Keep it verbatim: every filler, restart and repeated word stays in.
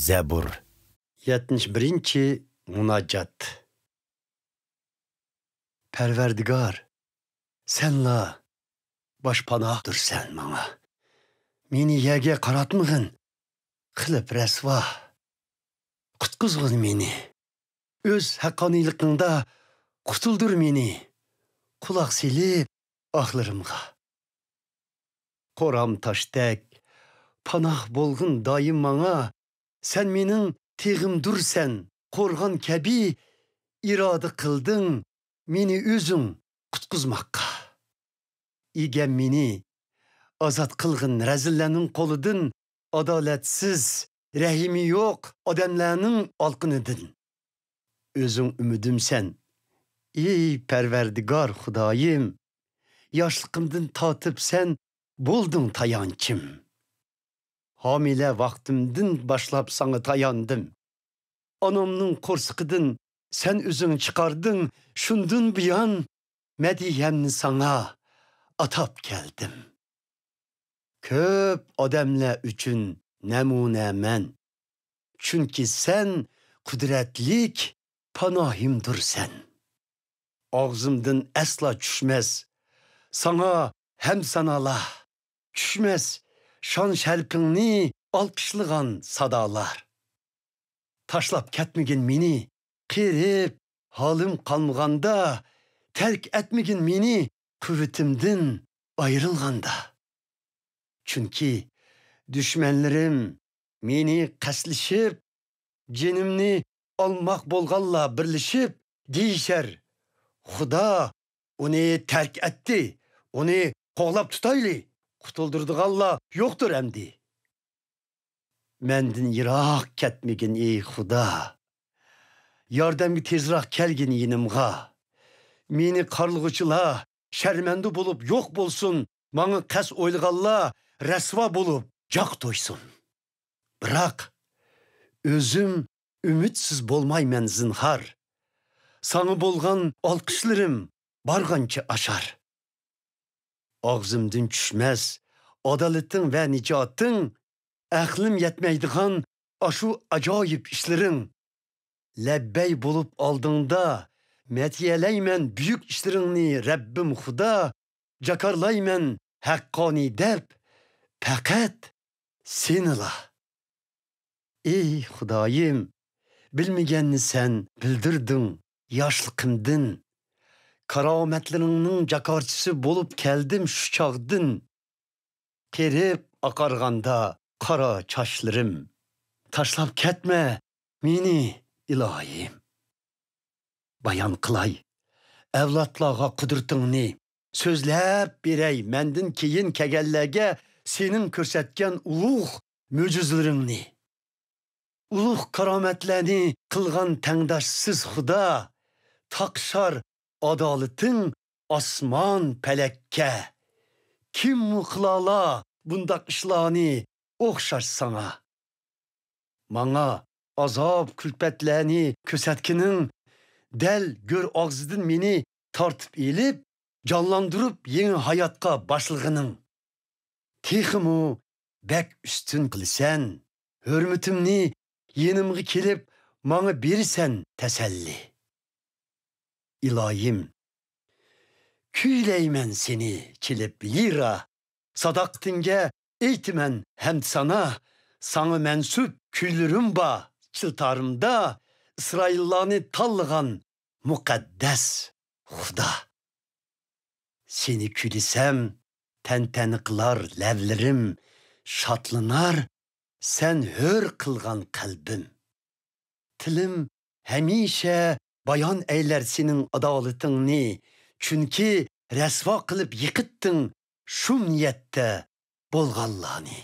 زەبۇر. يەتمىش بىرىنچى مۇناجات. پەرۋەردىگار، سەنلا باشپاناھدۇرسەن ماڭا. مېنى يەرگە قاراتمىغىن، قىلىپ رەسۋا. قۇتقۇزغىن مېنى. ئۆز ھەققانىيلىقىڭدا قۇتۇلدۇر مېنى. قۇلاق سېلىپ ئاھلىرىمغا. قورام تاشتەك پاناھ بولغىن دائىم ماڭا. سەن مېنىڭ تېغىمدۇرسەن، قورغان كەبى ئىرادە قىلدىڭ مېنى ئۆزۈڭ قۇتقۇزماققا. ئىگەم مېنى ئازاد قىلغىن رەزىللەرنىڭ قولىدىن، ئادالەتسىز، رەھىمى يوق ئادەملەرنىڭ ئالقىنىدىن. ئۆزۈڭ ئۈمىدىمسەن، ئەي پەرۋەردىگار خۇدايىم. ياشلىقىمدىن تارتىپ سەن بولدۇڭ تايانچىم. ھامىلە ۋاقتىمدىن باشلاپ ساڭا تاياندىم. ئانامنىڭ قورسىقىدىن سەن ئۆزۈڭ چىقاردىڭ، شۇندىن بۇيان مەدھىيەمنى ساڭا ئاتاپ كەلدىم. كۆپ ئادەملەر ئۈچۈن نەمۇنە مەن. چۈنكى سەن قۇدرەتلىك پاناھىمدۇرسەن. ئاغزىمدىن ئەسلا چۈشمەس ساڭا ھەمدۇسانالار. چۈشمەس شان-شەرىپىڭنى ئالقىشلىغان سادالار. تاشلاپ كەتمىگىن مېنى، قېرىپ ھالىم قالمىغاندا، تەرك ئەتمىگىن مېنى، قۇۋۋىتىمدىن ئايرىلغاندا. چۈنكى دۈشمەنلىرىم مېنى قەستلىشىپ، جېنىمنى ئالماق بولغانلار بىرلىشىپ دېيىشەر، خۇدا ئۇنى تەرك ئەتتى، ئۇنى قوغلاپ تۇتايلى، قۇتۇلدۇرىدىغانلار يوقتۇر ئەمدى. مەندىن يىراق كەتمىگىن، ئەي خۇدا. ياردەمگە تېزراق كەلگىن يېنىمغا. مېنى قارلىغۇچىلار شەرمەندە بولۇپ يوق بولسۇن، ماڭا قەست ئويلىغانلار رەسۋا بولۇپ جاق تويسۇن. بىراق، ئۆزۈم ئۈمىدسىز بولمايمەن زىنھار. ساڭا بولغان ئالقىشلىرىم بارغانچە ئاشار. ئاغزىمدىن چۈشمەس ئادالىتىڭ ۋە نىجاتىڭ، ئەقلىم يەتمەيدىغان ئاشۇ ئاجايىپ ئىشلىرىڭ. لەببەي بولۇپ ئالدىڭدا، مەدھىيەلەيمەن بۈيۈك ئىشلىرىڭنى، رەببىم خۇدا، جاكارلايمەن ھەققانىي دەپ، پەقەت سېنىلا. ئەي خۇدايىم، بىلمىگەننى سەن بىلدۈردۈڭ ياشلىقىمدىن. كارامەتلىرىڭنىڭ جاكارچىسى بولۇپ كەلدىم شۇ چاغدىن. قېرىپ ئاقارغاندا قارا چاچلىرىم، تاشلاپ كەتمە مېنى، ئىلاھىم. بايان قىلاي ئەۋلادلارغا قۇدرىتىڭنى، سۆزلەپ بېرەي مەندىن كېيىن كەلگەنلەرگە سېنىڭ كۆرسەتكەن ئۇلۇغ مۆجىزىلىرىڭنى. ئۇلۇغ كارامەتلەرنى قىلغان تەڭداشسىز خۇدا، تاقىشار ئادالىتىڭ ئاسمان پەلەككە. كىممۇ قىلالا بۇنداق ئىشلارنى ئوخشاش ساڭا؟ ماڭا ئازاب-كۈلپەتلەرنى كۆرسەتكىنىڭ، دەل گۆر ئاغزىدىن مېنى تارتىپ ئېلىپ، جانلاندۇرۇپ يېڭى ھاياتقا باشلىغىنىڭ. تېخىمۇ بەك ئۈستۈن قىلىسەن، ھۆرمىتىمنى يېنىمغا كېلىپ ماڭا بېرىسەن تەسەللى. ئىلاھىم، كۈيلەيمەن سېنى چېلىپ لىرا، ساداقىتىڭگە ئېيتىمەن ھەمدۇسانا، ساڭا مەنسۇپ كۈيلىرىم بار چىلتارىمدا، ئىسرائىللارنى تاللىغان مۇقەددەس خۇدا. سېنى كۈيلىسەم، تەنتەنە قىلار لەۋلىرىم، شادلىنار سەن ھۆر قىلغان قەلبىم. تىلىم ھەمىشە بايان ئەيلەر سېنىڭ ئادالىتىڭنى، چۈنكى رەسۋا قىلىپ يىقىتتىڭ شۇم نىيەتتە بولغانلارنى.